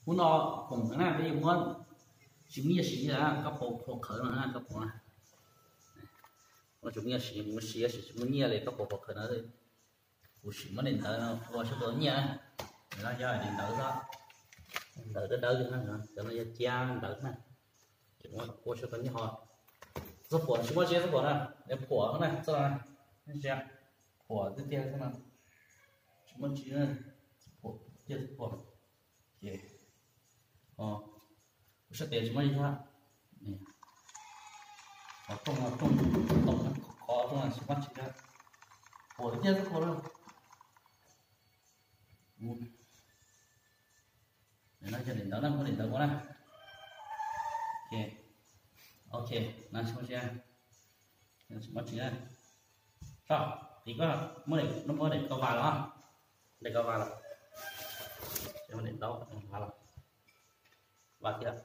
Hnub no koom ntawv na peb yuav muab, tsis muaj nyiaj siv li, koj pom qhov khawv no na, koj pom na. Tsis muaj nyiaj siv, mus siv tsis muaj nyiaj li, koj pom qhov khawv no. Kuv sim muab daim ntawv no ua saib puas tau nyiaj. No yog daim ntawv xwb, ntawv dawb dawb li na, cov no yog cia ntawv na. Ces muab ua saib tau nyiaj ho. Txoj phuam tsis muaj tsi, txoj phuam na, phuam na, txoj no, phuam tiag tiag xwb no. Tsis muaj tsi, phuam tiag, txoj phuam. Ces kuv sab tes tsis muaj li thiab. Qhov rooj no, rooj, qhov rooj no tsis muaj tsi thiab. Phuam tiag tiag, txoj phuam na. No yog daim ntawv na, muab daim ntawv ua na. Ok, no tsis muaj tsi, tsis muaj tsi na. Tso, tiv koj muab daim, muab daim koj vas los, daim koj vas los, daim ntawv vas los, vas thiab.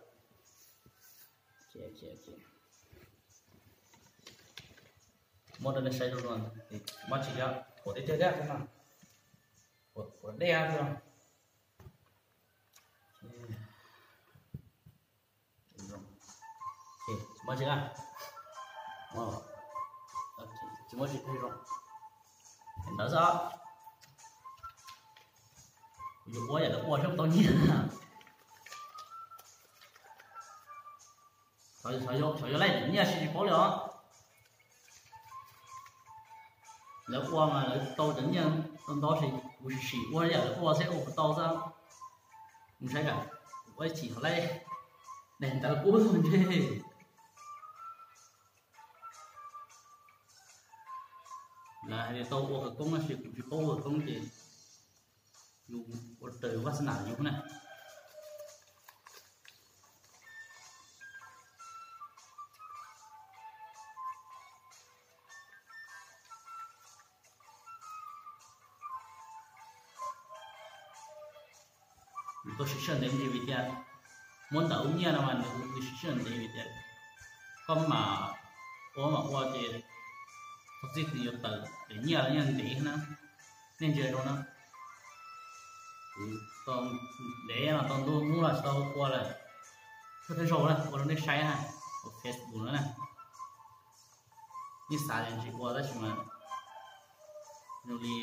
Muab rau nej saib zoo, tsis muaj tsi thiab, phuam tiag tiag thiab no, phuam dej thiab. Tsis muaj tsi na, tsis muaj tsi phem zoo. Ntawd xwb, kuv yuav ua yam lawv ua saib puas tau nyiaj. Xyov yuav laij nyiaj sim tsis paub li os. Lawv ua mas lawv tau cov nyiaj ntau ntau, kuv sim sim ua yam lawv ua xwb, ua puas tau xwb. Mus saib kam, ua ib chim ho laij, daim ntawv kub ntsej. Lawv hais tias tau ua khawv koob tab sis kuv tsis paub ua khawv koob ces yus ua raws yus vaj xab nam yus na. Nws tau siv sij hawm ntev vim tias muab ntawv ua nyiaj no mas nws siv sij hawm ntev vim tias koj mam ua mam ua ces txog txij twg yuav tawm daim nyiaj los yeej ntev na. Nej ntsia zoo na, kuv ntev no tau ntu hnub los tsis tau ua lawm, thawj thawj zaug na ua rau nej saib na, ua Facebook no na. Nej xav tias tsis ua tab sis mas zoo li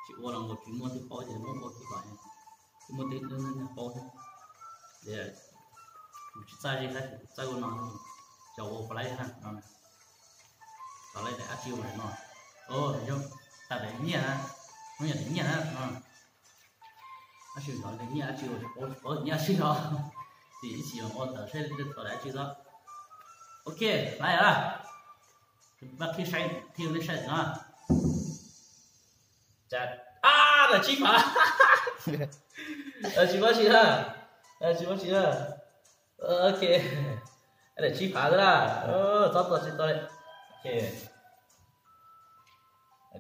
tsis ua los nkaus tsis muaj twg paub ces muab ua kiag kom tsis muaj twg paub thiab. Ces kuv tsis txawj ze thiab, txawj ua no, cov ua pov laib na no, pov laib daim dab tsi ua no, tawm daim nyiaj na, hnub yog daim nyiaj na no. Tab sis hnov daim nyiaj dab tsi ua tsis paub, tsis paub daim nyiaj dab tsi no, ces ib chim ua tawm saib tawm daim dab tsi xwb. Ok, lawm, maj qhib saib, qhib nej saib no. Ab, daim tsib phav. Tsis muaj tsi na, tsis muaj tsi na. Ok, daim tsib phav xwb na, txhob tua tsis tau li.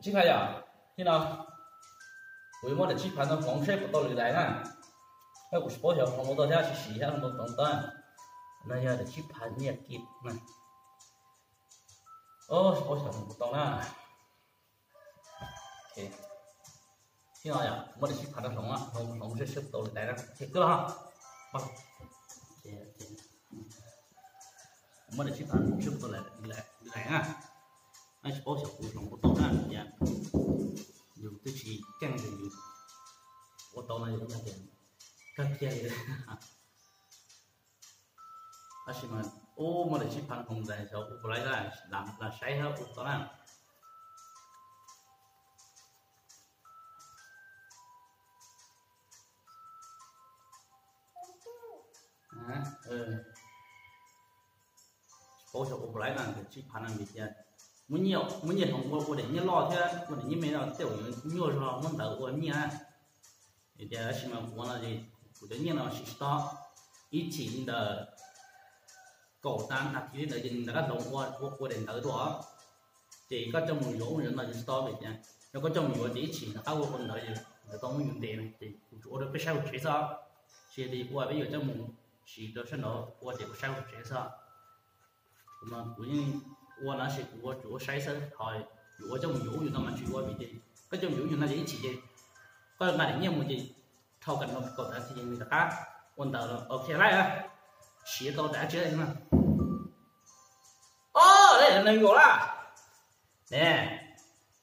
Tsib phav yom, thiab no kuv yuav muab daim tsib phav no hloov saib puas tau lwm daim na. Kuv tsis paub xyov hloov puas tau thiab, sim sim thiab hloov tau tau ntau. No yog daim tsib phav nyiaj kiv na. Tsis paub xyov hloov puas tau na. Thiab no yog muab daim tsib phav no hloov, hloov saib puas tau lwm daim na, ces twb los. Muab daim tsib phav hloov saib puas tau lwm daim na. Tsis paub xyov kuv hloov puas tau na, yus twb tsis keej ces yus ua tau no yus tias kawg kiag li. Tab sis mas ub, muab daim tsib phav hloov ntawd xyov ua puas laib, lam saib ua tau na. Tsis paub xyov ua puas laib na, daim tsib phav no vim tias muab nyiaj hloov ua, ua daim nyiaj loj thiab ua daim nyiaj me no tej zaum yuav nyuaj zog muab ntawv ua nyiaj na. Vim tias tab sis mas kuv no ces kuv cov nyiaj no siv tsis tau, ib chim li ntawd kaum tas nas this li ntawd ces nws rov qab hloov ua, ua daim ntawv tuaj. Ces koj coj mus yuav ub yuav no yuav tsis tau vim tias yog koj coj mus yuav ces ib chim rov qab ua ua ntawv ces ntawd tau muab yus ntes na, ces kuv tsuas ua rau peb saib hauv tsev xwb, tsis li ua peb yuav coj mus siv rau sab nraud ua ces ua saib hauv tsev xwb. Kuv mas kuv yeej ua no sis kuv ua tsuas ua saib xwb, ho yuav ua coj mus yuav ub yuav no mas tsis ua vim ces koj coj mus yuav ub yuav no ces ib chim ces koj nqa daim nyiaj mus ces Thau kam no kaum dav ces nws rov qab ua ntawd los ok lawm. Siav tau dav tsi no. Os, nees nkaum lawm. Ne,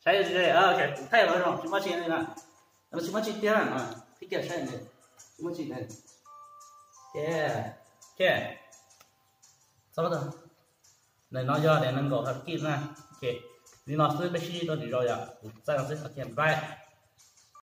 saib, kuv thaij los zoo tsis muaj tsi li na. Tsis muaj tsi tiag, tib kiag saib, tsis muaj tsi li. Ntawm no yog nees nkaum hab kij na. Li no xwb, peb sib ntsib dua lwm zaus yom, kuv txaij no xwb, ok, bye.